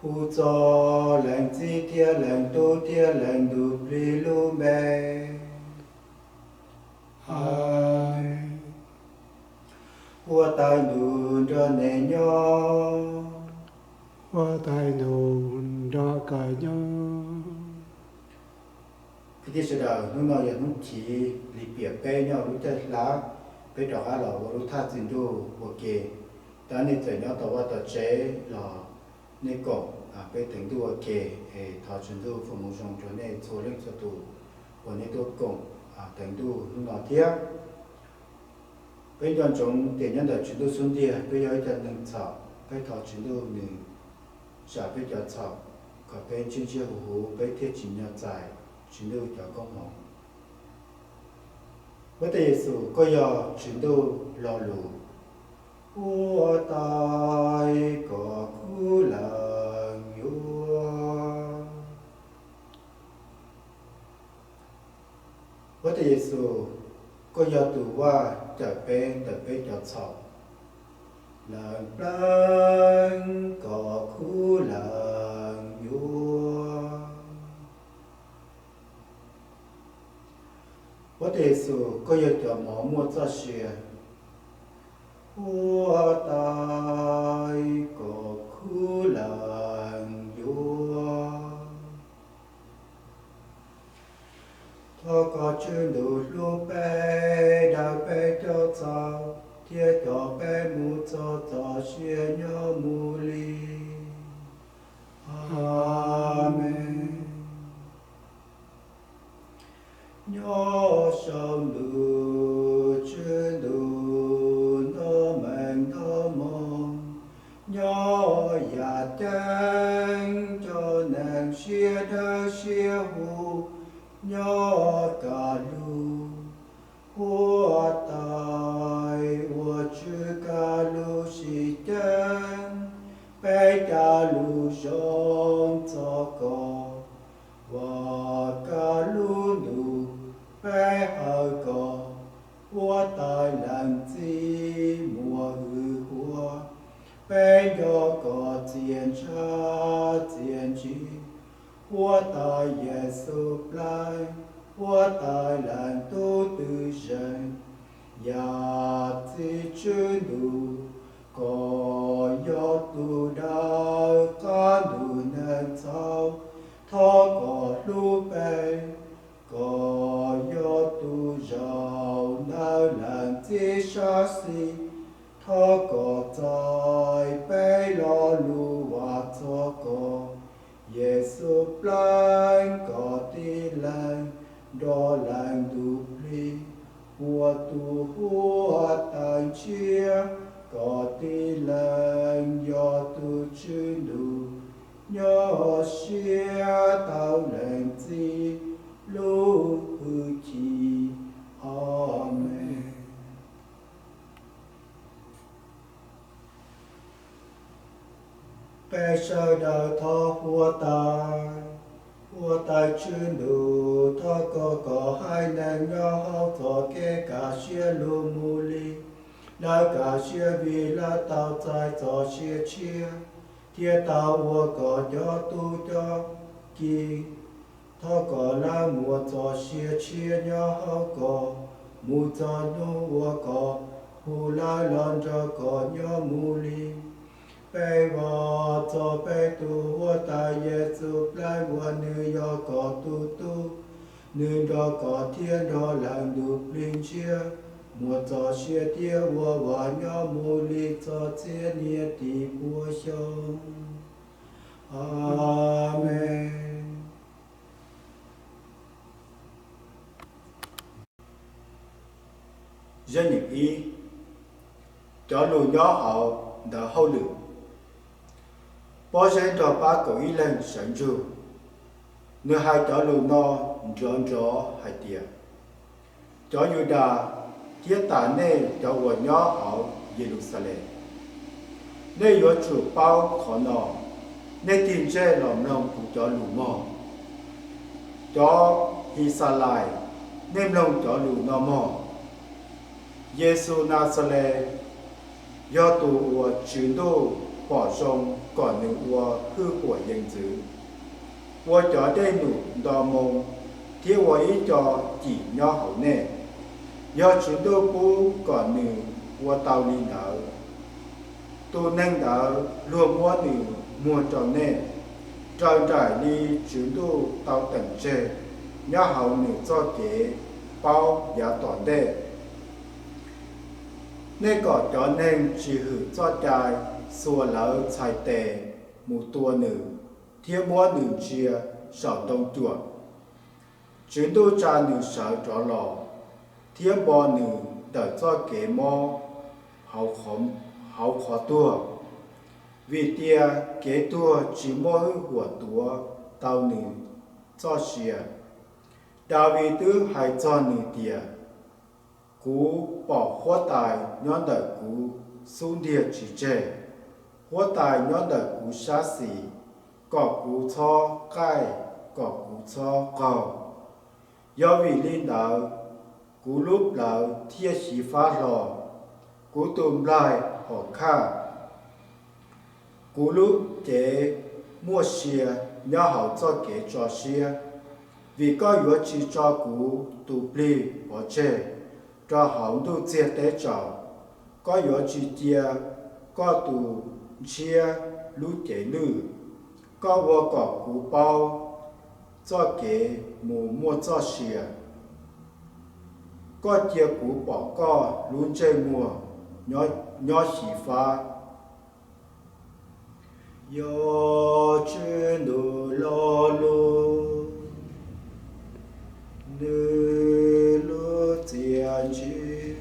Hu txog Leej Txiv thiab Leej Tub thiab Leej Ntuj Plig lub npe. Amees. Huab Tais Ntuj nrog nej nyob. Huab Tais Ntuj nrog koj nyob. Kwv tij sawv daws, hnub no yog hnub chiv li piam peb nyob lub caij hlav, peb rov qab los ua lub thaj txi Ntuj ua ke. Tab nej txawm nyob tom vaj tom tsev los nej koom peb teev Ntuj ua ke, es thov Tswv Ntuj foom hmoov zoo rau nej txhua leej txhua tus uas nej tuaj koom teev Ntuj hnub no thiab. Peb nco ntsoov tias nyob ntawm Tswv Ntuj xub ntiag peb yog ib co neeg txhaum, peb thov Tswv Ntuj nws zam peb cov txhaum, kom peb ntshiab ntshiab huv huv peb thiaj tsim nyog txais Tswv Ntuj cov koob hmoov. Huab Tais Yexus, koj yog Tswv Ntuj lo lus. Huab Tais, koj kub leej yuav. Huab Tais Yexus, koj yog tus Vaj cawm peb ntawm peb cov txhaum. Leej Pleev, koj kub leej yuav. Huab Tais Yexus, koj yog cov mov muaj txoj sia. Huab Tais, koj kub leej yuav. Thov kom Tswv Ntuj hlub peb, daws peb cov txhaum, thiab coj peb mus txog txoj sia nyob mus li. Amees. Nyob saum ntuj, Tswv Ntuj nto meej nto moov, nyob yaj ceeb cov neeg siab dawb siab huv, nyob kaj lug. Huab Tais, ua Tswv kaj lug sib ceeb, peb kaj lug zoo txog koj, ua kaj lug ntuj peb hawm koj. Huab Tais Leej Txiv muaj hwj huam, peb nco koj txiaj ntsha txiaj ntsig. Huab Tais Yexus Pleev, Huab Tais Leej Tub twm zeej, Yaj Txiv Tswv Ntuj, koj yog tus daws qab ntug neeg txhaum, thov koj hlub peb. Koj yog tus zaum ntawm Leej Txiv sab xis, thov koj txais peb lo lus vam txog koj. Yexus Pleev, koj tib leeg nrog Leej Ntuj Plig ua tus Huab Tais ntshiab, koj tib leeg yog tus Tswv Ntuj nyob siab tau Leej Txiv lub hwj chim. Amees. Peb sawv daws thov Huab Tais. Huab Tais Tswv Ntuj, thov koj kom haiv neeg nyob hauv txoj kev kaj siab lug mus li, lawv kaj siab vim lawv tau txais txoj sia tshiab thiab tau ua koj cov tub cov ki. Thov kom lawv muaj txoj sia tshiab nyob hauv koj mus txog hnub uas koj hu lawv los nrog koj nyob mus li. Peb vam txog peb tus Huab Tais Yexus Pleev uas nws yog koj tus tub, nws nrog koj thiab nrog Leej Ntuj Plig ntshiab muaj txoj sia tiav ua vam nyob mus li txog txhiab niaj tib puas xyoo. Amees. Zaj nyeem ib, cov lus nyob hauv ntawv hauj lwm. Pob zeb nrog pab kaum ib leeg sawv ntsug, nws hais cov lus no nrov nrov hais tias, cov Yudas thiab tas nej cov uas nyob hauv Yeluxalees, nej yuav tsum paub qhov no, nej tig ntsej los mloog kuv cov lus mog. Cov Hixalaes, nej mloog cov lus no mog. Yexus Naxales yog tus uas Tswv Ntuj pom zoo kom nws ua hwj huam yees ntxwv, ua cov dej num nto moo, thiab ua ib co cim nyob hauv nej. Yog Tswv Ntuj pub kom nws ua tau li ntawd, tus neeg ntawd luag muab nws muag rau nej, raws nraim li Tswv Ntuj tau teem tseg nyob hauv nws txoj kev paub yav tom ntej. Nej kom cov neeg tsis hwm txoj cai xuas lawv txhais tes mus tua nws, thiab muab nws ntsia saum ntoo cuam. Tswv Ntuj tsa nws sawv rov los, thiab npo nws ntawm txoj kev mob hauv qhov tuag, vim tias kev tuag tsis muaj hwj huam tuav tau nws txoj sia. Daviv twb hais txog nws tias: Kuv pom Huab Tais nyob ntawm kuv xub ntiag tsis tseg, Huab Tais nyob ntawm kuv sab xis, kom kuv txhob qaij, kom kuv txhob qaug. Yog vim li ntawd, kuv lub plawv thiaj xyiv fab hlo, kuv tus nplaig hom khaj, kuv lub cev muaj sia nyob hauv txoj kev tso siab. Vim koj yuav tsis tso kuv tus plig pov tseg rau hauv ntuj txiag teb tsaus, koj yuav tsis cia koj tus ntshiab lub cev lwj. Koj ua kom kuv paub txoj kev mus muaj txoj sia, koj cia kuv pom koj lub ntsej muag nyob xyiv fab. Yog Tswv Ntuj lo lus, nws lub txiaj ntsig.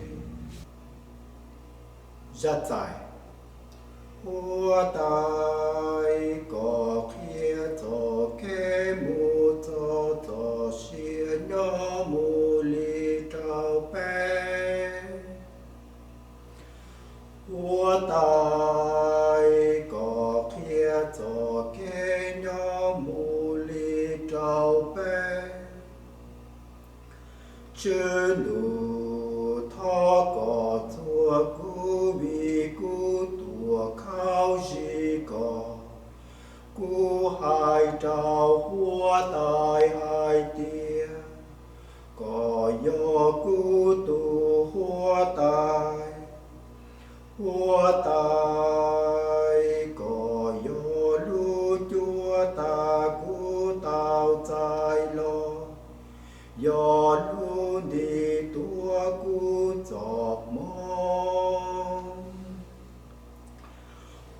Zaj txais: Huab Tais, koj qhia txoj kev mus txog txoj sia nyob mus li rau peb. Huab Tais, koj qhia txoj kev nyob mus li rau peb. Tswv Ntuj, thov koj txuag kuv vim kuv tuag khaub zig koj. Kuv hais rau Huab Tais hais tias, koj yog kuv tus Huab Tais. Huab Tais, koj yog lub cuab tas kuv tau txais los, yog lub nti tuav kuv txoj hmoov.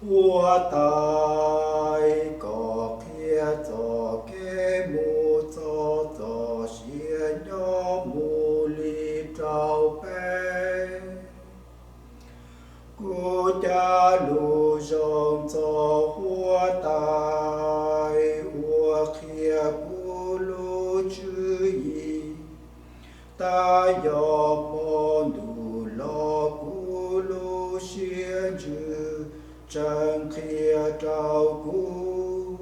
Huab Tais, koj qhia txoj kev mus txog txoj sia nyob mus li rau peb. Kuv cav lus zoo txog Huab Tais uas qhia kuv lub tswv yim. Tab yog hmo ntuj los kuv lub siab ntsws tseem qhia rau kuv.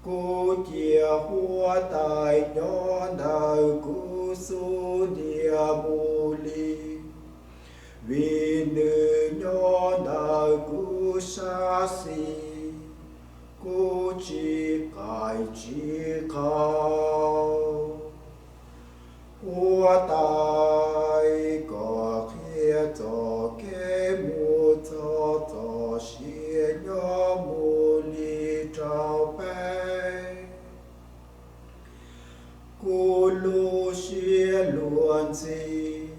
Kuv cia Huab Tais nyob ntawm kuv xub ntiag mus li, vim nws nyob ntawm kuv sab xis, kuv tsis qaij tsis qaug. Huab Tais, koj qhia txoj kev mus txog txoj sia nyob mus li rau peb. Kuv lub siab luag ntxhi,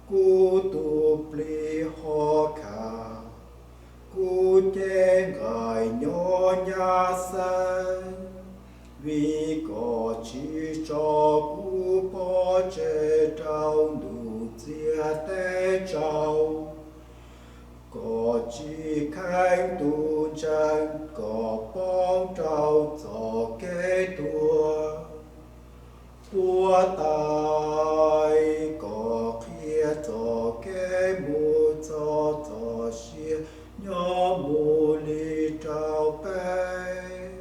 kuv tus plig hom khaj, kuv cev nqaij nyob nyab xeeb, vim koj tsis tso kuv pov tseg rau ntuj txiag teb tsaus. Koj tsis kheev tus ntseeg kom poob rau txoj kev tuag. Huab Tais, koj qhia txoj kev mus txog txoj sia nyob mus li rau peb.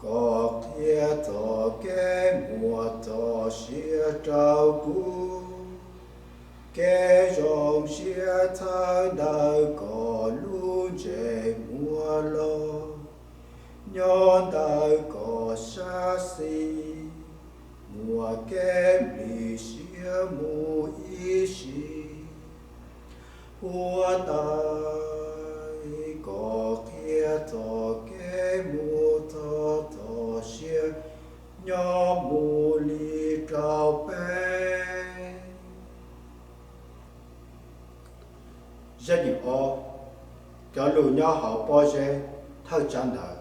Koj qhia txoj kev muaj txoj sia rau kuv, kev zoo siab txhawb ntawm koj los, nyob ntawm koj sab xis, muaj kev nplij siab mus ib sim. Huab tais, koj qhia txoj kev mus txog txoj sia, nyob mus li rau peb. Zaj nyeem ob, cov lus nyob hauv pob zeb thawj tsab ntawv.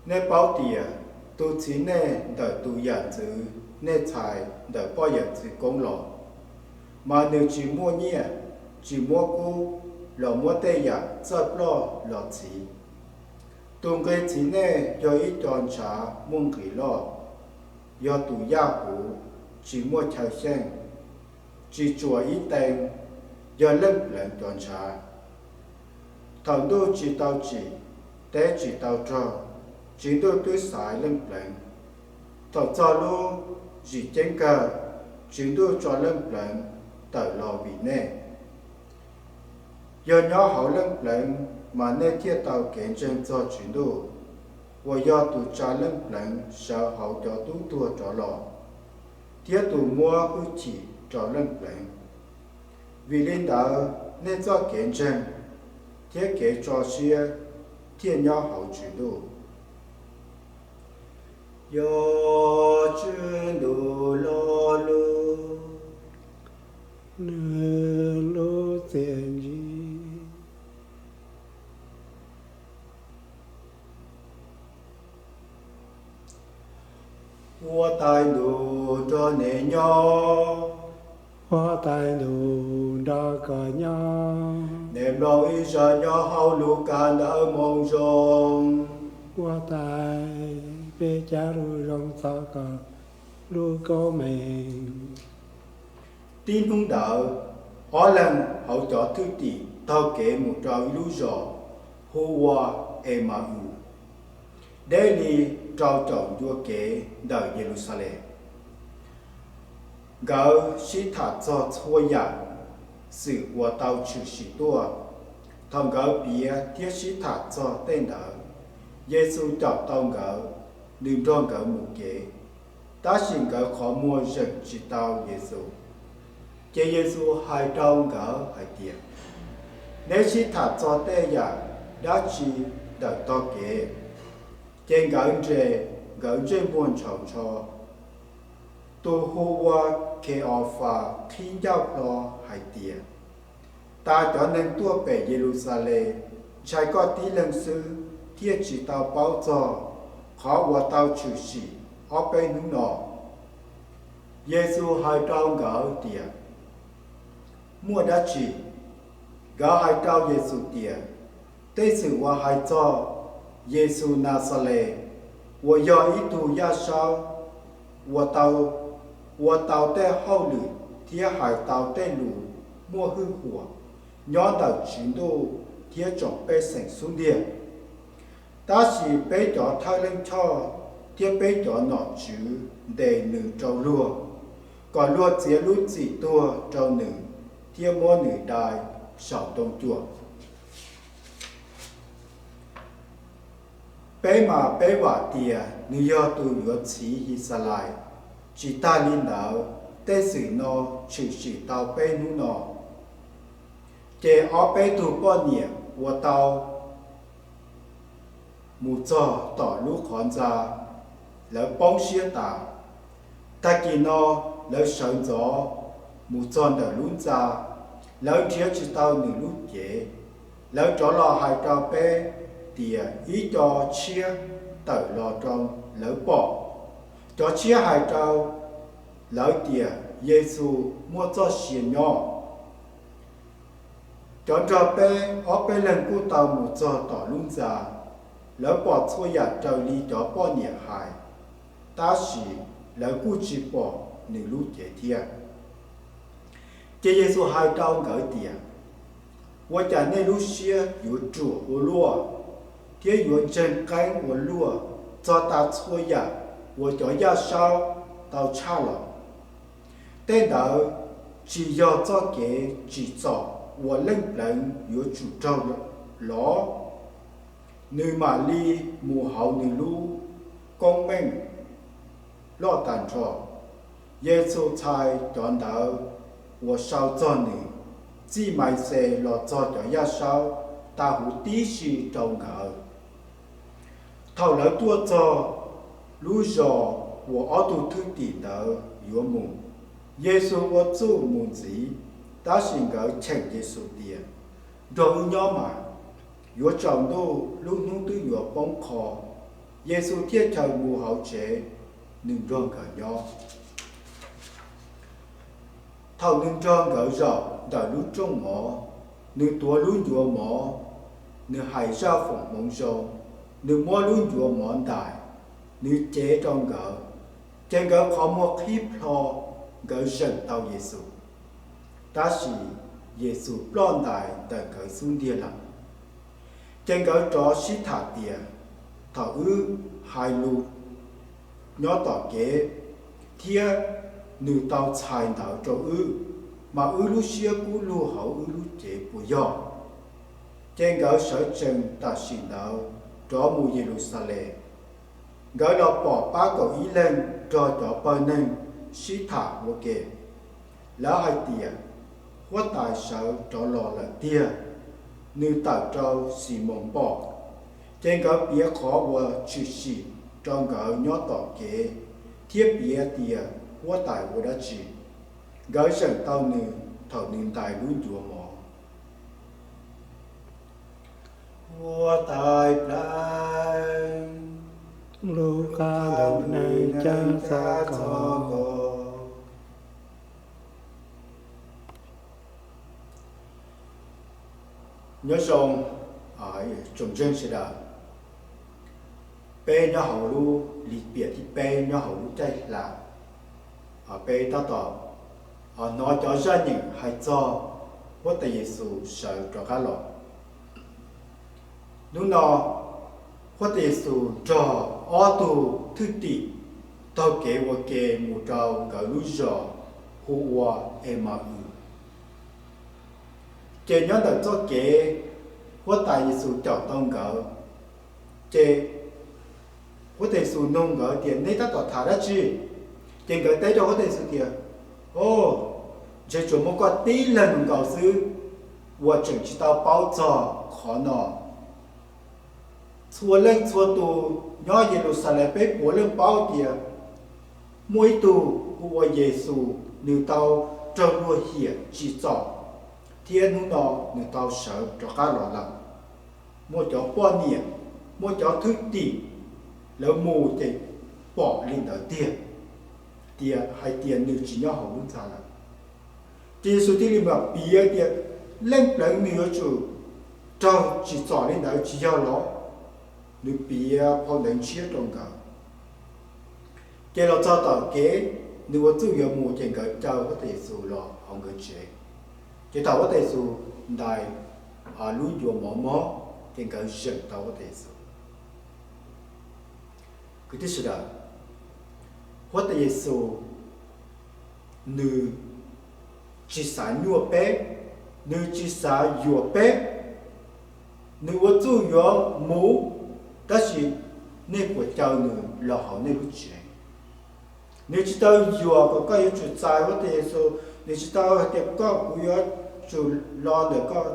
Nej paub tias tus txiv nej ntawm tus yam ntxwv nej txhais ntawm poj yawm txwv koob los, mas nws tsis muaj nyiaj, tsis muab kub, los muab tej yam txawj ploj los txhiv. Tus nqi txiv nej yog ib co ntshav muaj nqis loj, yog tus yaj huv tsis muaj chaw xyeej, tsis tsuas ib tee, yog leej pleev cov ntshav. Thaum ntuj tsis tau tsim, teb tsis tau rog, Tswv Ntuj twb xaiv leej pleev. Thaum txog lub zim ceeb kawg, Tswv Ntuj tso leej pleev tawm los vim nej. Yog nyob hauv leej pleev mas nej thiaj tau kev ntseeg txog Tswv Ntuj, uas yog tus tsa leej pleev sawv hauv cov tub tuag rov los, thiab tus muab hwj chim rau leej pleev. Vim li ntawd nej txoj kev ntseeg thiab kev tso siab thiaj nyob hauv Tswv Ntuj. Yog Tswv Ntuj lo lus, nws lub txiaj ntsim. Huab tais ntuj nrog nej nyob. Huab tais ntuj nrog koj nyob. Nej mloog ib zaj nyob hauv Lukas ntawv moo zoo. Huab tais, peb cav lus zoo txog koj lub koob meej. Tib hnub ntawd, ob leeg hauv cov thwj tim taug kev mus rau ib lub zos hu ua Ema-us, deb li rau caum ncua kev ntawm Yes Lus Xas Les. Nkawd sib tham txog txhua yam xwm uas tau tshwm sim tuaj. Thaum nkawd piav thiab sib tham txog tej ntawd, Yes Xus caum tau nkawd, nws nrog nkawd mus kev, tab sis nkawd qhov muag zeem tsis tau Yes Xus. Ces Yes Xus hais rau nkawd hais tias, neb sib tham txog tej yam dab tsi ntawm tog kev? Ces nkawd nres nkawd ntsej muag ntshaus ntsho. Tus hu ua Khe-os-fas qhib ncauj hlo hais tias, tas cov neeg tuaj pem Yes Lus Xas Les, ntshai koj tib leeg xwb thiaj tsis tau paub txog qhov uas tau tshwm sim ob peb hnub no. Yes Xus hais rau nkawd tias, muaj dab tsi? Nkawd hais rau Yes Xus tias, tej xwm uas hais txog Yes Xus Nas Xas Les, uas yog ib tug yaj saub, ua tau tej hauj lwm thiab hais tau tej lus muaj hwj huam nyob ntawm Tswv Ntuj thiab tsoom pej xeem xub ntiag. Tab sis peb cov thawj leej choj thiab peb cov nom tswv ntes nws rau luag, kom luag txiav lub txim tuag rau nws thiab muab nws dai saum ntoo cuam. Peb mas peb vam tias nws yog tus yuav txhiv His Xas Lais. Tsis tas li ntawd, tej xwm no tshwm sim tau peb hnub no. Ces ob peb tug poj niam uas tau mus txog tom lub qhov ntxa, lawv poob siab tas. Tag kis no lawv sawv ntxov mus txog ntawm lub ntxa, lawv nrhiav tsis tau nws lub cev. Lawv rov los hais rau peb tias ib co tshiab tawm los rau lawv pom. Cov tshiab hais rau lawv tias Yes Xus muaj txoj sia nyob. Cov nrog peb ob peb leeg kuj tau mus txog tom lub ntxa, lawv pom txhua yam raws li cov poj niam hais, tab sis lawv kuj tsis pom nws lub cev thiab. Ces Yes Xus hais rau nkawd tias, ua cas nej lub siab yuav ruam ua luaj, thiab yuav ntseeg qeeb ua luaj txog tas txhua yam uas cov yaj saub tau tshaj los? Tej ntawd tsis yog txoj kev tsim txom uas Leej Pleev yuav tsum raug lov? Nws mam li mus hauv nws lub koob meej loj tas nrho. Yexus txhais cov ntawd uas sau txog nws, txij Mais Xes los txog cov yaj saub, tas huv tib si rau nkawd. Thaum lawv tuaj txog lub zos uas ob tug thwj tim ntawd yuav mus, Yexus ua txuj mus ntxiv, tab sis nkawd cheem Yexus tias, Nrog wb nyob mas, yuav tsaus ntuj, lub hnub twb yuav poob qho. Yexus thiaj chaws mus hauv tsev, nws nrog nkawd nyob. Thaum nws nrog nkawd zaum ntawm lub rooj mov, nws tuav lub ncuav mov, nws hais zaj foom hmoov zoo, nws muab lub ncuav mov ntais, nws cev rau nkawd, ces nkawd qhov muag qhib plho, nkawd zeem tau Yexus. Tab sis Yexus ploj ntais ntawm nkawd xub ntiag lawm. Ces nkawd rov sib tham tias, Thaum wb hais lus nyob tom kev, thiab nws tau txhais ntawv rau wb, mas wb lub siab kub lug hauv wb lub cev puas yog? Ces nkawd sawv tsees tam sim ntawd rov mus Yeluxalees. Nkawd los pom pab kaum ib leeg nrog cov pawg neeg sib tham ua ke. Lawv hais tias, Huab Tais sawv rov los lawm tiag, nws tawm rau Ximoos pom. Ces nkawd piav qhov uas tshwm sim rau nkawd nyob tom kev, thiab piav tias Huab Tais ua dab tsi. Nkawd zeem tau nws thaum nws ntais lub ncuav mov. Huab Tais Pleev. Lub Qab Ntawv Neeg Ceeb Tsheej Nyob zoo tsoom ntseeg sawv daws. Peb nyob hauv lub lis piam thib peb nyob hauv lub caij hla, peb tab tom hnov cov zaj nyeem hais txog Huab Tais Yexus sawv rov qab los. Hnub no, Huab Tais Yexus nrog ob tug thwj tim taug kev ua ke mus rau nkawd lub zos hu ua Emaus. Ces nyob ntawm txoj kev, Huab Tais Yexus caum tau nkawd. Ces Huab Tais Yexus nug nkawd tias, Neb tab tom tham dab tsi? Ces nkawd teb rau Huab Tais Yexus tias, O, ntshe tsuas muaj koj tib leeg nkaus xwb uas tseem tsis tau paub txog qhov no. Txhua leej txhua tus nyob Yeluxalees peb puav leej paub tias muaj ib tug hu ua Yexus, nws tau raug luag hiam tsim txom, thiab hnub no nws tau sawv rov qab los lawm. Muaj cov poj niam, muaj cov thwj tim, lawv mus ces pom li ntawd tiag, tias hais tias nws tsis nyob hauv lub ntxa lawm. Ces Yexus thiaj li mam piav tias, Leej Pleev nws yuav tsum raug tsim txom li ntawd tsis yog los? Nws piav phau ntawv ntshiab rau nkawd. Ces los txog tom kev, nws ua txuj yuav mus ces nkawd caw Huab Tais Yexus los hauv nkawd tsev. Ces thaum Huab Tais Yexus ntais lub ncuav mov mob, ces nkawd zeem tau Huab Tais Yexus. Kwv tij sawv daws, Huab Tais Yexus nws tsis xav nyuaj peb, nws tsis xav yuam peb. Nws ua txuj yuav mus, tab sis nej puas caw nws los hauv nej lub tsev? Nws tsis tau yuam kom koj yuav tsum txais Huab Tais Yexus, nws tsis tau hais tias koj, kuv yuav tsum los ntawm koj,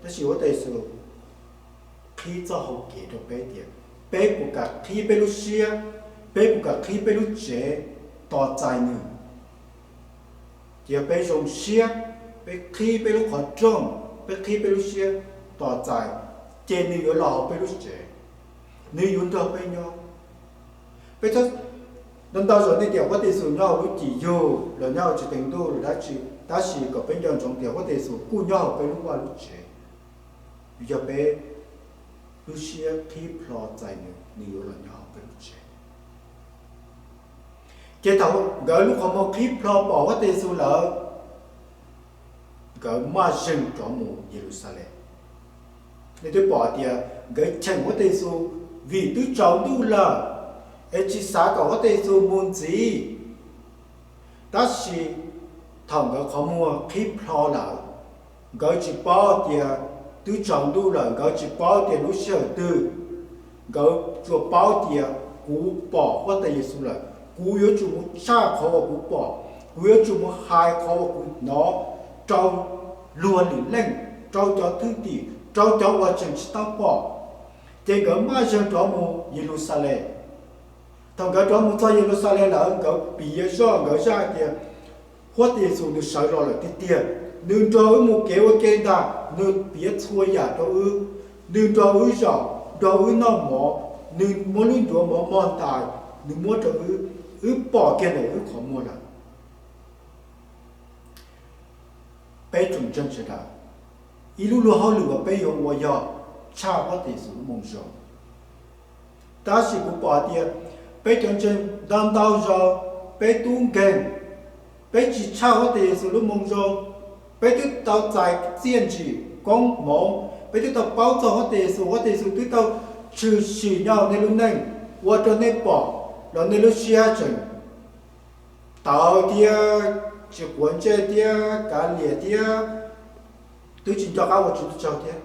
tab sis Huab Tais Yexus qhib txoj hau kev rau peb tias peb puas kam qhib peb lub siab, peb puas kam qhib peb lub tsev tos txais nws. Ces yog peb zoo siab, peb qhib peb lub qhov rooj, peb qhib peb lub siab tos txais, ces nws yuav los hauv peb lub tsev, nws yuav nrog peb nyob. Peb ntau ntau zaus nej tias Huab Tais Yexus nyob hauv lub cim yug los nyob hauv tsev teev ntuj los dab tsi, tab sis kom peb nco ntsoov tias Huab Tais Yexus kuj nyob hauv peb lub vaj lub tsev. Yog peb lub siab qhib plho txais nws, nws yuav los nyob hauv peb lub tsev. Ces thaum nkawd lub qhov muag qhib plho pom Huab Tais Yexus lawm, nkawd maj zeeg rov mus Yeluxalees. Nej twb pom tias nkawd cheem Huab Tais Yexus vim twb tsaus ntuj lawm, es tsis xav kom Huab Tais Yexus mus ntxiv. Tab sis thaum nkawd qhov muag qhib plho lawm, nkawd tsis paub tias twb tsaus ntuj lawm, nkawd tsis paub tias lub sij hawm twg, Nkawd tsuas paub tias kuv pom Huab Tais Yes Xus lawm, kuv yuav tsum mus tshaj qhov uas kuv pom, kuv yuav tsum mus hais qhov uas kuv hnov rau luag lwm leej, rau cov thwj tim, rau cov uas tseem tsis tau pom. Ces nkawd maj zeeg rov mus Yes Lus Xas Les. Thaum nkawd rov mus txog Yes Lus Xas Les lawm, nkawd piav zoj, nkawd zaj tias Huab Tais Yes Xus nws sawv los lawm tiag tiag, nws nrog wb mus kev ua ke ntag, nws piav txhua yam rau wb, nws nrog wb zaum, nrog wb noj mov, nws muab lub ncuav mov mog ntais, nws muab rau wb, wb pom kiag ntawm wb qhov muag lawm. Peb tsoom ntseeg sawv daws, ib lub luag hauj lwm uas peb yuav ua yog tshaj Huab Tais Yes Xus lub Moo Zoo. Tab sis kuv pom tias peb cov ntseeg ntau ntau zaus, peb tub nkeeg, peb tsis tshaj Huab Tais Yes Xus lub Moo Zoo. Peb twb tau txais txiaj ntsim koob hmoov, peb twb tau paub txog Huab Tais Yes Xus, Huab Tais Yes Xus twb tau tshwm sim nyob hauv nej lub neej, ua rau nej pom los nej lub siab tseem tawv thiab, tsis quav ntsej thiab, kav liam thiab, twb tsis nco qab ua Tswv Ntuj tsaug thiab.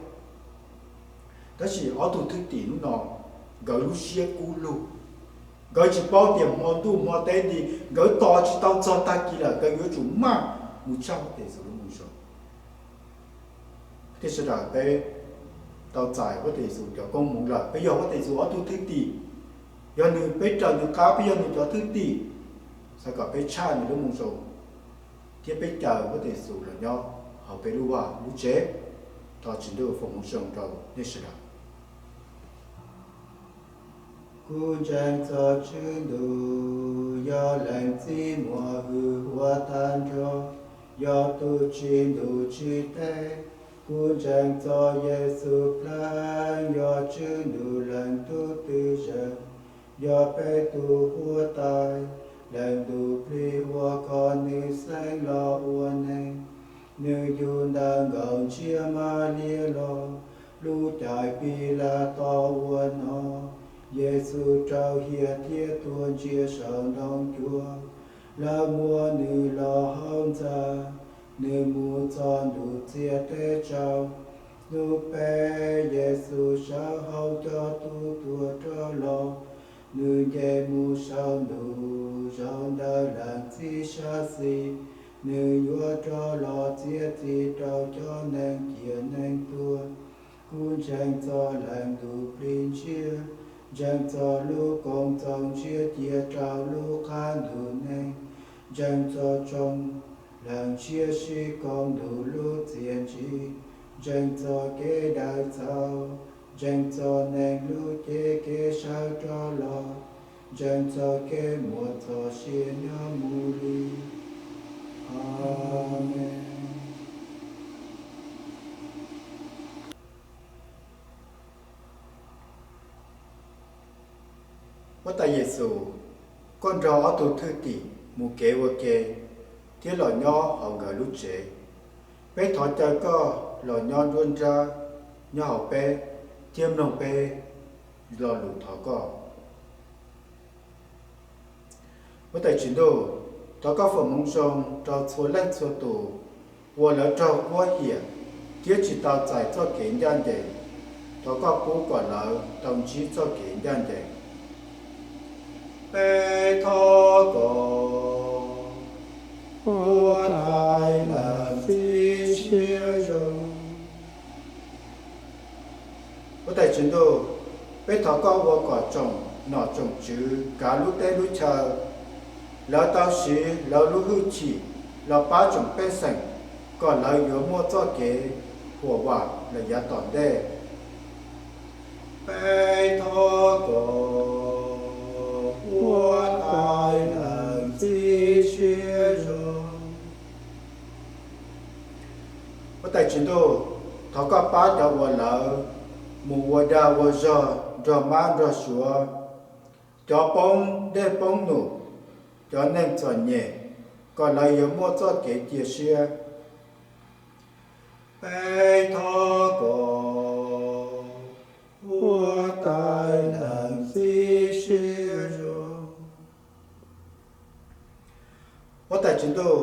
Tab sis ob tug thwj tim hnub no, nkawd lub siab kub lug, nkawd tsis paub tias hmo ntuj hmo teb nti, nkawd tos tsis tau txog tag kis lawm, nkawd yuav tsum maj mus tshaj Huab Tais Yes Xus lub Moo Zoo. Thiab sawv daws peb tau txais Huab Tais Yes Xus cov koob hmoov lawm, peb yog Huab Tais Yes Xus ob tug thwj tim, yog nws, peb raws nws qab, peb yog nws cov thwj tim, xav kom peb tshaj nws lub Moo Zoo thiab peb caw Huab Tais Yes Xus los nyob hauv peb lub vaj lub tsev. Thov Tswv Ntuj foom hmoov zoo rau nej sawv daws. Kuv ntseeg txog Tswv Ntuj, yog Leej Txiv muaj hwj huam tag nrho, yog tus tsim ntuj tsim teb. Kuv ntseeg txog Yes Xus Pleeg, yog Tswv Ntuj Leej Tub twm zeej, yog peb tus Huab Tais. Leej Ntuj Plig ua kom nws xeeb los ua neeg, nws yug ntawm nkauj ntshiab Mab Liab los, lub caij Pis Las Tos ua nom, Yes Xus raug hiam thiab tuag ntsiag saum ntoo cuam, lawv muab nws los hauv ntxa, nws mus txog ntuj txiag teb tsaus. Hnub peb, Yes Xus sawv hauv cov tub tuag rov los, nws nce mus saum ntuj zaum ntawm Leej Txiv sab xis, nws yuav rov los txiav txim rau cov neeg ciaj neeg tuag. Kuv ntseeg txog Leej Ntuj Plig Ntshiab, ntseeg txog lub Koom Txoos ntsiab cia rau lub qab ntuj neeg, ntseeg txog tsoom leej ntshiab sib koom ntuj lub txiaj ntsim, ntseeg txog kev daws txhaum, ntseeg txog neeg lub cev kev sawv rov los, ntseeg txog kev muaj txoj sia nyob mus li. Amees. Huab Tais Yes Xus, koj nrog ob tug thwj tim mus kev ua ke thiab los nyob hauv nkawd lub tsev. Peb thov caw koj los nyob nruab nrab nyob hauv peb thiab mloog peb lo lus thov koj. Huab Tais Tswv Ntuj, thov koj foom hmoov zoo rau txhua leej txhua tus uas lawv raug quab hiam thiab tsis tau txais txoj kev ncaj ncees. Thov koj pub kom lawv tau ntsib txoj kev ncaj ncees. Peb thov kom Huab Tais Leej Txiv siab zoo. Huab Tais Tswv Ntuj, peb thov koj ua kom tsoom nom tsoom tswv kav lub teb lub chaw, lawv tau siv lawv lub hwj chim los pab tsoom pej xeem kom lawv yuav muaj txoj kev huam vam lawm yav tom ntej. Peb thov kom Huab Tais Leej Txiv siab zoo. Huab Tais Tswv Ntuj, thov koj pab cov uas lawv mus ua dag ua zog nrog mab nrog suav, cov poob dej poob num, cov neeg txom nyem, kom lawv yuav muaj txoj kev cia siab. Peb thov kom Huab Tais Leej Txiv siab zoo. Huab Tais Tswv Ntuj,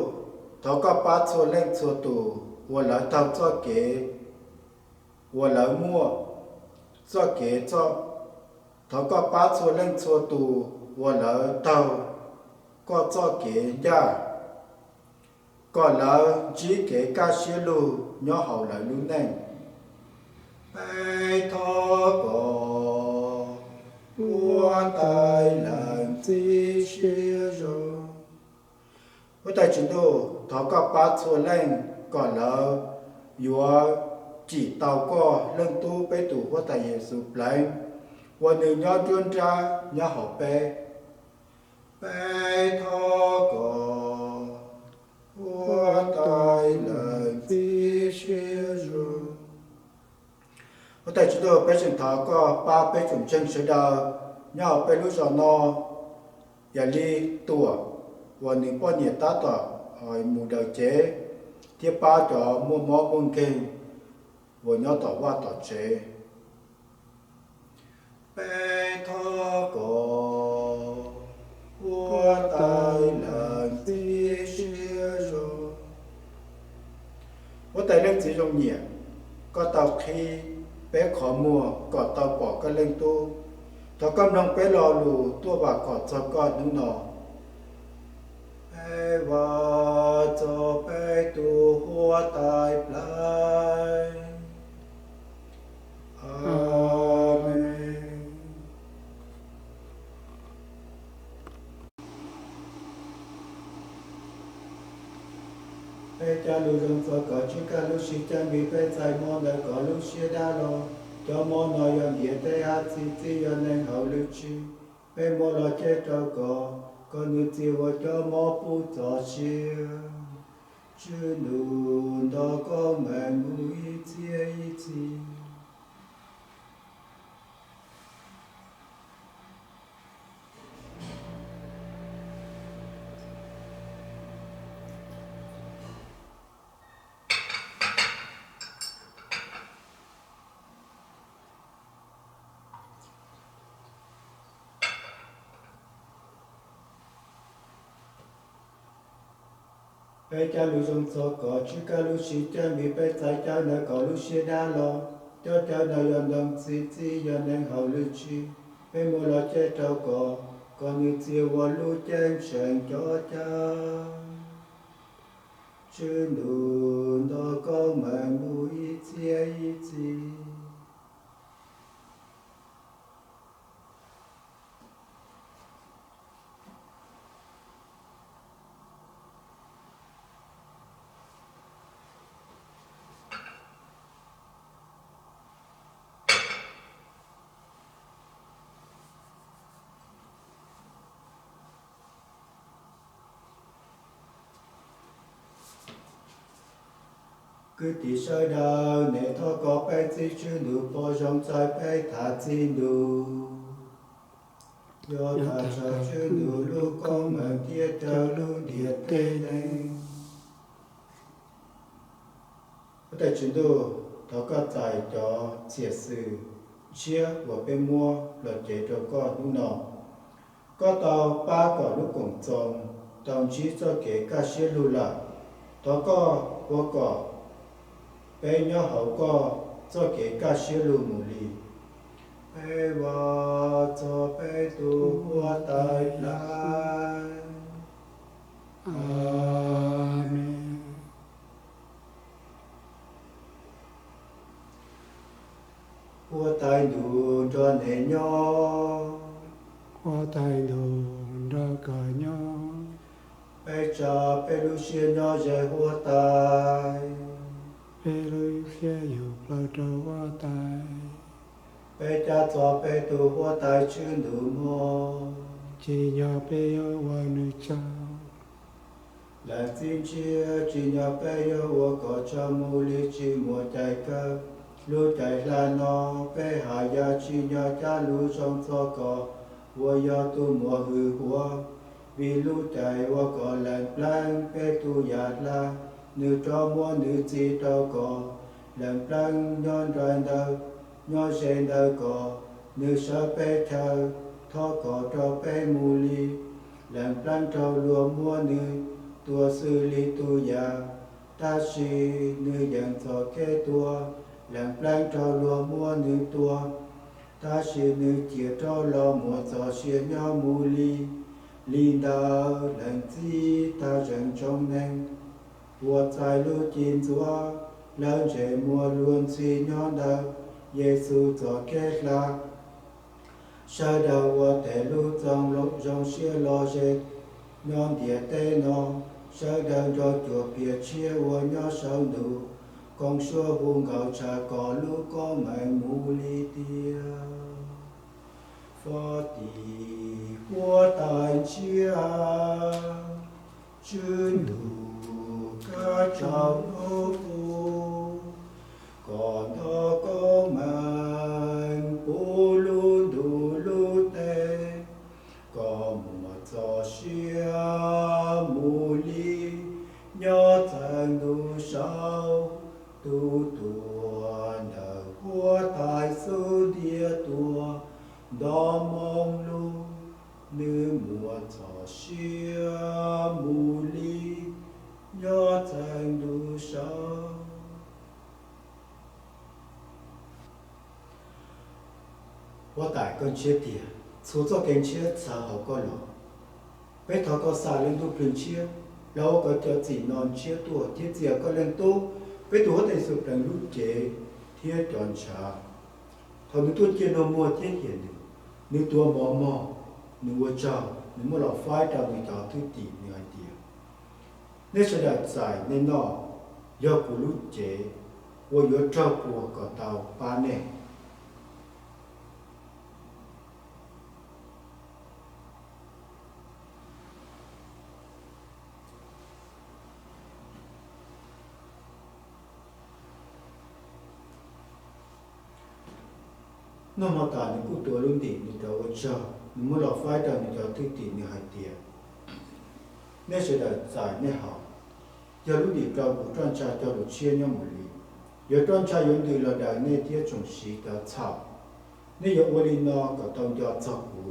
thov koj pab txhua leej txhua tus uas lawv taug txoj kev, uas lawv muaj txoj kev txoj Thov koj pab txhua leej txhua tus uas lawv taug koj txoj kev ncaj, kom lawv ntsib kev kaj siab lug nyob hauv lawv lub neej. Peb thov kom Huab Tais Leej Txiv Siab Zoo. Huab Tais Tswv Ntuj, thov koj pab txhua leej kom lawv yuav cim tau koj Leej Tub, peb tus Huab Tais Yexus Pleev, ua nws nyob nruab nrab nyob hauv peb. Peb thov kom Huab Tais Leej Txiv Siab Zoo. Huab Tais Tswv Ntuj, peb tseem thov koj pab peb tsoom ntseeg sawv daws nyob hauv peb lub zos no, yog li Tuam uas nws poj niam tab tom mus daws cev, thiab pab cov muaj mob muaj nkeeg uas nyob tom vaj tom tsev. Peb thov kom Huab Tais Leej Txiv Siab Zoo. Huab Tais Leej Txiv Zoo Nyiam, koj tau qhib peb qhov muag kom tau pom koj Leej Tub. Thov koj mloog peb lo lus tuaj vam khom txog koj hnub no. Peb vam txog peb tus Huab Tais Pleev. Amees. Peb cog lus zoo txog koj, tswj koj lub siab coj npis peb txais hmo ntawm koj lub siab dab los. Cov hmo no yog ntiaj teb hab txi txiv, yog neeg hauv lub tsev. Peb muab los cev rau koj, kom nws txia ua cov hmo pub txoj sia. Tswj Ntuj nrog koj meem mus ib txhiab ib txhis. Peb cog lus zoo txog koj, tswj koj lub siab coj npis peb txais cov ntawm koj lub siab dab los. Cov cawv no yog ntoo txi txiv, yog neeg hauv lub tsev. Peb muab los cev rau koj, kom nws txia ua lub ceeb tsheej cov cawv. Tswj Ntuj nrog koj meem mus ib txhiab ib txhis. Kwv tij sawv daws, nej thov kom peb Txiv Tswj Ntuj pom zoo txais peb tham txij ntua, yog tham txog Tswj Ntuj lub koob hmoov thiab raws lub ntiaj teb neeg. Huab Tais Tswv Ntuj, thov koj txais cov txiaj xwm ntshiab uas peb muab los cev rau koj hnub no. Koj tau pab kom lub Koom Txoos tau ntsib txoj kev kaj siab lug lawm. Thov koj ua kom peb nyob hauv koj txoj kev kaj siab lug mus li. Peb vam txog peb tus Huab Tais Pleev. Amees. Huab Tais Ntuj nrog nej nyob. Huab Tais Ntuj nrog koj nyob. Peb tsa peb lub siab nyob ze Huab Tais. Peb lub siab yug plaws rau Huab Tais. Peb cab txog peb tus Huab Tais Tswv Ntuj Mos. Tsim nyog peb yuav ua nws tsaug. Leej Txiv Ntshiab, tsim nyog peb yuav ua kom tsaug mus li tsis muaj cai kawg. Lub caij hla no, peb haj yam tsim nyog cab lus zoo txog koj uas yog tus muaj hwj huam. Vim lub caij uas koj Leej Pleev peb tus yam hla, nws rov muab nws txi rau koj. Leej Pleev nyob nraim ntawd, nyob ze ntawm koj, nws sawv peb chaw, thov koj rau peb mus li. Leej Pleev raug luag muab nws tua xws li tus yam, tab sis nws yeej txoj kev tuag, Leej Pleev raug luag muab nws tua. Tab sis nws cia rov los muaj txoj sia nyob mus li. Li ntawd leej txiv thaj zeeb ntsoov neeg uas txais lub cim ntxuav, lawv ntsej muag luag ntxhi nyob ntawm Yexus txoj kev hla. Sawv daws ua tes lub txoos zoo siab lom zem nyob ntiaj teb no. Sawv daws nrog cuag piav tshiab uas nyob saum ntuj koom suab hu nkaus tshaj kom lub koob meej mus li tiag. Faj tim huab tais ntshiab, Tswv Ntuj kav tsaum ntuj qub, koj nto koob meej puv lub ntuj lub teb, koj muaj txoj sia mus li nyob txheej ntuj saud. Tus tuag ntawm huab tais xub ntiag tuaj nto moo lug, nws muaj txoj sia mus li nyob txheej ntuj saud. Huab tais, koj ntshiab tiag, txhua txoj kev ntshiab txhawv hauv koj los. Peb thov koj xa Leej Ntuj Plig Ntshiab los ua kom cov txim no ntshiab tuaj thiab txiav koj Leej Tub, peb tus Huab Tais Yexus Pleev lub cev thiab cov ntshav. Thaum nws tuaj cia nrog muag thiab hiam nws, nws tuav mov mog, nws ua tsaug, nws muab los faib rau nws cov thwj tim, nws hais tias, nej sawv daws txais nej noj, yog kuv lub cev uas yuav raug puas kom tau pab nej. Noj hmo tas nws kuj tuav lub ntim, nws rov ua tsaug, nws muab los faib rau nws cov thwj tim, nws hais tias, nej sawv daws txais nej haus, yog lub ntim rau kuv roj ntsha cog lus tshiab nyob mus li. Yog roj ntsha yuav ntws los daws nej thiab tsoom sid cov txhaum. Nej yuav ua li no kom tau nco txog kuv.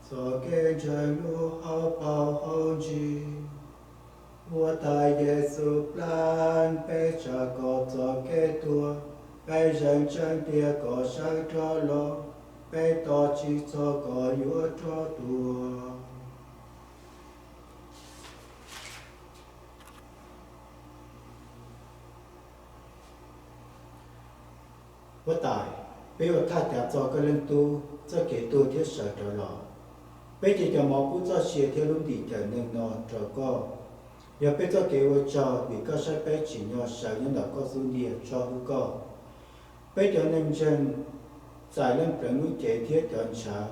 Txoj kev ntseeg lub hauv paus hauv ntsis. Huab Tais Yexus Pleev, peb tsa koj txoj kev tuag, peb zeem tseeb tias koj sawv rov los, peb tos tsis txog koj yuav rov tuaj. Huab Tais, peb ua thaj cav txog koj Leej Tub txoj kev tuag thiab sawv rov los. Peb cia cov mov kub txoj sia thiab lub ntim cawm neeg no rau koj. Yog peb txoj kev ua tsaug vim koj saib peb tsim nyog sawv nyob ntawm koj xub ntiag tso hwm koj. Peb cov neeg ntseeg txais Leej Pleev lub cev thiab cov ntshav,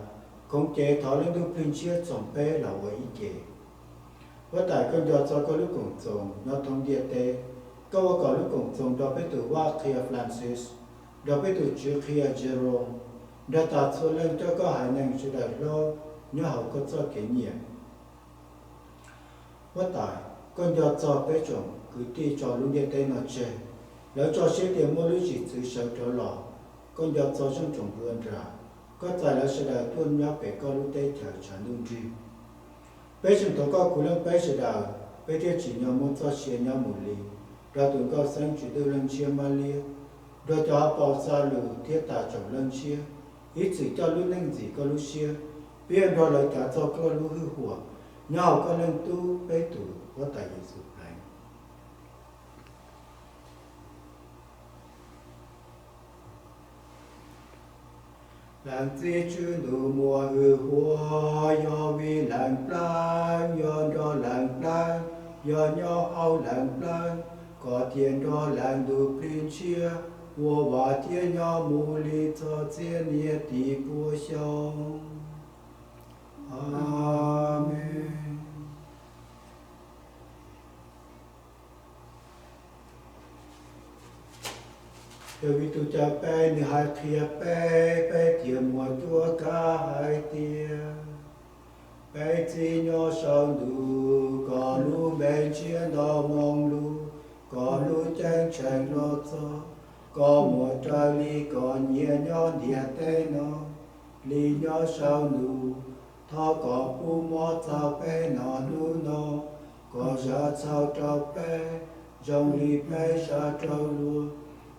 khoov cev thov Leej Ntuj Plig Ntshiab txoos peb los ua ib ce. Huab Tais, koj nco txog koj lub Koom Txoos nyob thoob ntiaj teb. Koj ua kom lub Koom Txoos nrog peb tus Vaj Qhia Francis, nrog peb tus Tswv Qhia Jerome, nrog tas txhua leej coj koj haiv neeg sawv daws hlob nyob hauv koj txoj kev nyiam. Huab Tais, koj nco txog peb tsoom kwv tij tso lub ntiaj teb no tseg, lawv tso siab tias muaj lub zim txwv sawv rov los. Koj nco txog zeej tsoom hluas nram, koj txais lawv sawv daws tuaj nyob pem koj lub teb chaws tshav ntuj nrig. Peb zeem thov koj khwv leej peb sawv daws, peb thiaj tsim nyog muaj txoj sia nyob mus li, nrog tus Nkauj Xeeb Tswv Ntuj Leej Ntshiab Mab Liab, nrog cov Hauv Paus Xa Lus thiab tas tsoom leej ntshiab, ib txwm coj lub neej ntxim koj lub siab, peb yuav nrog lawv cav txog koj lub hwj huam, nyob hauv koj Leej Tub peb tus Huab Tais Yexus Pleev. Leej Txiv Tswv Ntuj muaj hwj huam, yog vim Leej Pleev, yog nrog Leej Pleev, yog nyob hauv Leej Pleev, koj thiaj nrog Leej Ntuj Plig Ntshiab ua vaj thiab nyob mus li txog txhiab niaj tib puas xyoo. Amees. Yog vim tus Cawm Peb nws hais qhia peb, peb thiaj muaj cuab kav hais tias, Peb Txiv nyob saum ntuj, koj lub npe ntshiab nto moo lug, koj lub ceeb tsheej los txog, Koj muaj raws li koj nyiam nyob ntiaj teb no li nyob saum ntuj. Thov koj pub mov txaus peb noj hnub no. Koj zam txhaum rau peb zoo li peb zam rau luag.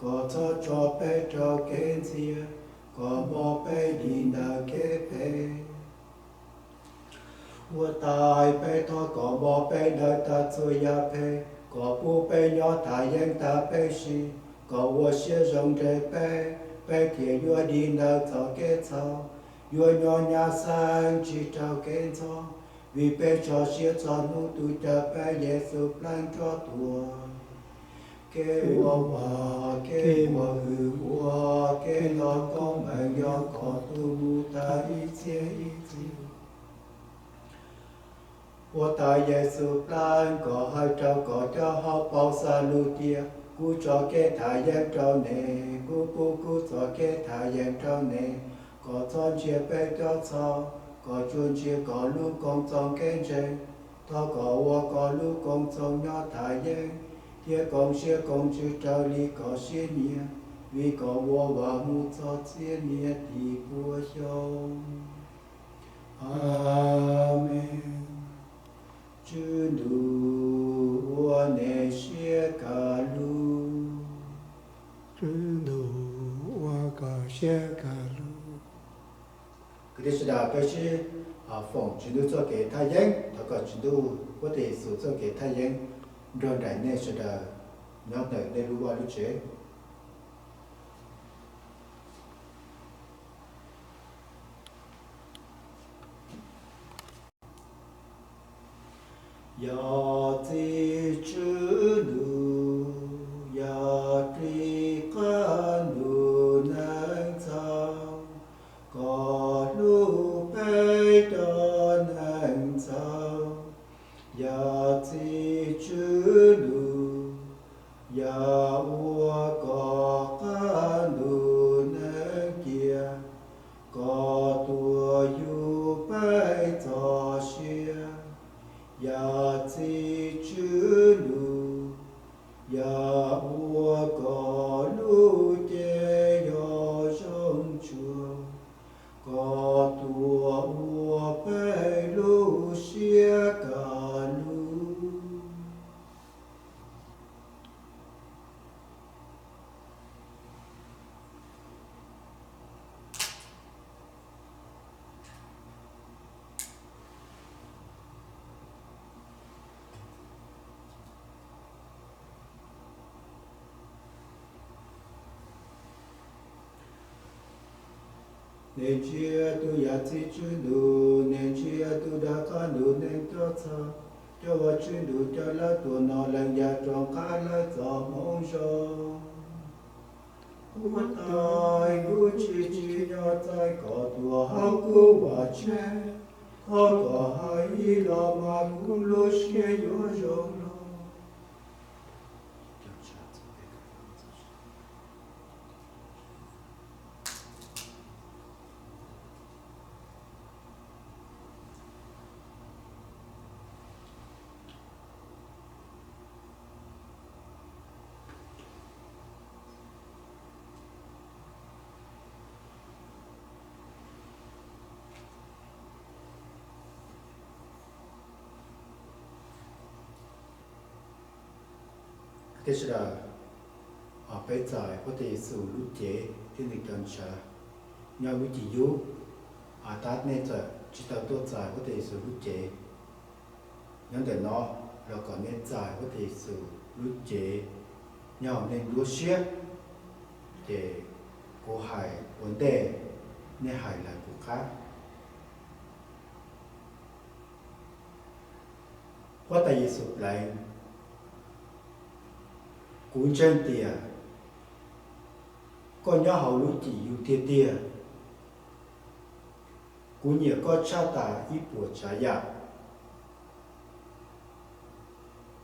Koj txhob tso peb rau kev ntxias, koj npo peb dim ntawm kev phem. Huab Tais, peb thov koj npo peb ntawm tag txhua yam phem, koj pub peb nyob tham yeeb tas peb sim, koj ua siab zoo nrog peb, peb thiaj yuav dim ntawm txoj kev txhaum, yuav nyob nyab xeeb tsis raug kev ntxhov. Vim peb tso siab txog hnub tus cawm peb Yexus Pleev rov tuaj. Kev ua vam, kev ua hwm, ua kev ntau koob meej yog koj tus mus tas ib txhiab ib txhis. Huab Tais Yexus Pleev, koj hais rau koj cov hauv paus xav lus tias, kuv tso kev tham yeeb rau nej, kuv pub kuv txoj kev tham yeeb rau nej. Koj txhob ntsia peb cov txhaum, koj tsuas ntsia koj lub Koom Txoos kev ntseeg. Thov koj ua koj lub Koom Txoos nyob tham yeeb thiab koom siab koom ntsws raws li koj siab nyiam, vim koj muaj vaj mus txog txhiab niaj tis puas xyoo. Amees. Tswv Ntuj ua nej siab kaj lug. Tswv Ntuj ua koj siab kaj lug. Kwv tij sawv daws, peb sib foom Tswv Ntuj txoj kev thaj yeeb. Thov kom Tswv Ntuj, Huab Tais Yexus txoj kev thaj yeeb nrog nraim nej sawv daws nyob ntawm nej lub vaj lub tsev. Yog txiv Tswv Ntuj, yog plig qab ntuj neej txaus, koj hlub peb cov neeg txhaum. Yog txiv Tswv Ntuj, yog ua koj qab ntuj neej cia, koj tuaj yug peb txoj sia. Yog txiv Tswv Ntuj, yog ua koj lub cev yog zoo tshua, koj tuaj ua peb lub siab kaj lug. Nej ntsia tus yam txiv Tswv Ntuj, nej ntsia tus dab qab ntuj neej cov txhaum, cov uas Tswv Ntuj coj lawv tuaj noj leej yam rooj qab lawv txoj moo zoo. Huab Tais, kuv tsis tsim nyog txais koj tuaj hauv kuv vaj tsev, thov koj hais ib los mas kuv lub siab yuav zoo los. Sawv daws, peb txais Huab Tais Yexus lub cev thiab nws cov ntshav nyob lub Cim Yub. Tab nej txawm tsis tau tuaj txais Huab Tais Yexus lub cev nyob ntawm no, los kom nej txais Huab Tais Yexus lub cev nyob hauv nej nruab siab, ces kuv hais ua ntej, nej hais lawv kuv qab. Huab Tais Yexus Pleev, kuv ntseeg tias koj nyob hauv lub Cim Yub tiag tiag. Kuv nyiam koj tshaj tas ib puas tsav yam.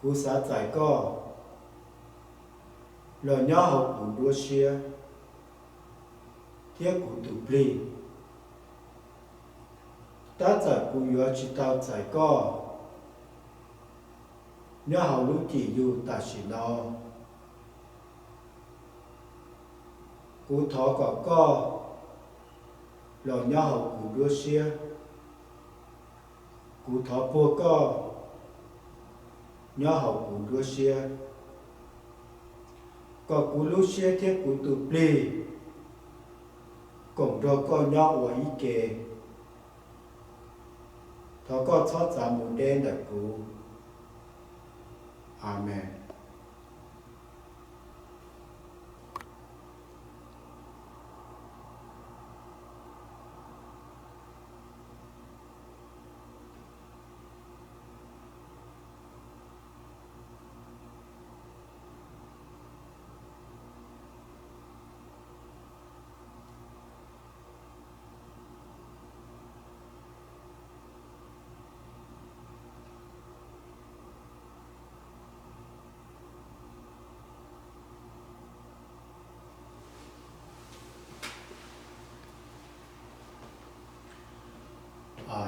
Kuv xav txais koj los nyob hauv kuv nruab siab thiab kuv tus plig. Tab txawm kuv yuav tsis tau txais koj nyob hauv lub Cim Yub tam sim no, Kuv thov kom koj los nyob hauv kuv nruab siab. Kuv thov puag koj nyob hauv kuv nruab siab, kom kuv lub siab thiab kuv tus plig koom nrog koj nyob ua ib ke. Thov koj txhob txav mus deb ntawm kuv. Amees.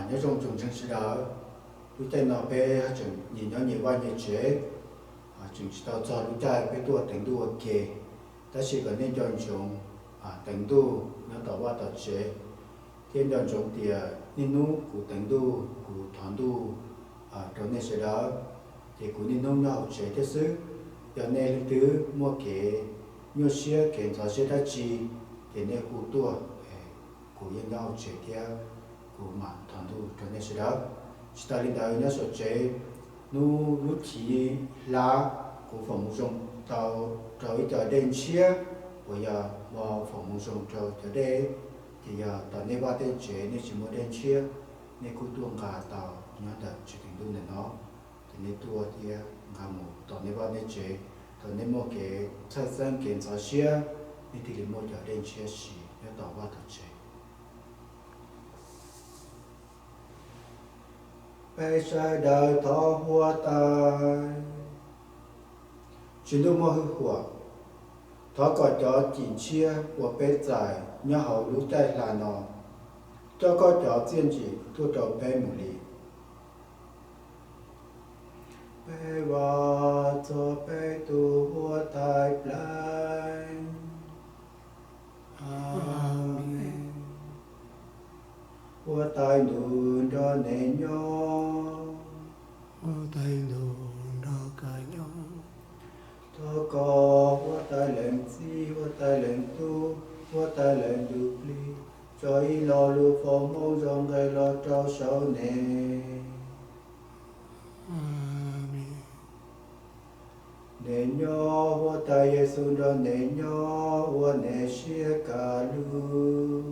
Nyob zoo tsoom ntseeg sawv daws, lub caij no peb tseem nyias nyob nyias vaj nyias tsev, tseem tsis tau txog lub caij peb tuaj teev ntuj ua ke, tab sis kom nej nco ntsoov teev ntuj nyob tom vaj tom tsev, thiab nco ntsoov tias niaj hnub kuv teev ntuj kuv thov ntuj rau nej sawv daws, ces kuv niaj hnub nyob hauv tsev thiab xwb. Yog nej leej twg muaj kev nyuaj siab kev ntxhov siab dab tsi, ces nej hu tuaj, kuv yeej nyob hauv tsev thiab kuv mam thov ntuj rau nej sawv daws. Tsis tas li ntawd, nyob saum tsev, hnub lub chiv hlab kuv foom hmoov zoo tau rau ib co dej ntshiab uas yog npog foom hmoov zoo rau cov dej, ces yog tom nej vaj nej tsev nej tsis muaj dej ntshiab, nej kuj tuaj nqa tau nyob ntawm tsev teev ntuj ntawm no, ces nej tuaj thiab nqa mus tom nej vaj nej tsev. Thaum nej muaj kev txhawj xeeb kev ntxhov siab, nej thiaj li muaj cov dej ntshiab siv nyob tom vaj tom tsev. Peb sawv daws thov huab tais. Tswv Ntuj muaj hwj huam, thov kom cov cim ntshiab uas peb txais nyob hauv lub caij hla no coj koj cov txiaj ntsim tuaj rau peb mus li. Peb vam txog peb tus huab tais Pleev. Amees. Huab tais ntuj nrog nej nyob. Huab tais ntuj nrog koj nyob. Thov koj huab tais Leej Txiv, huab tais Leej Tub, huab tais Leej Ntuj Plig, tso ib lo lus foom hmoov zoo nqes los rau saum nej. Amees. Nej nyob, huab tais Yexus nrog nej nyob, ua nej siab kaj lug.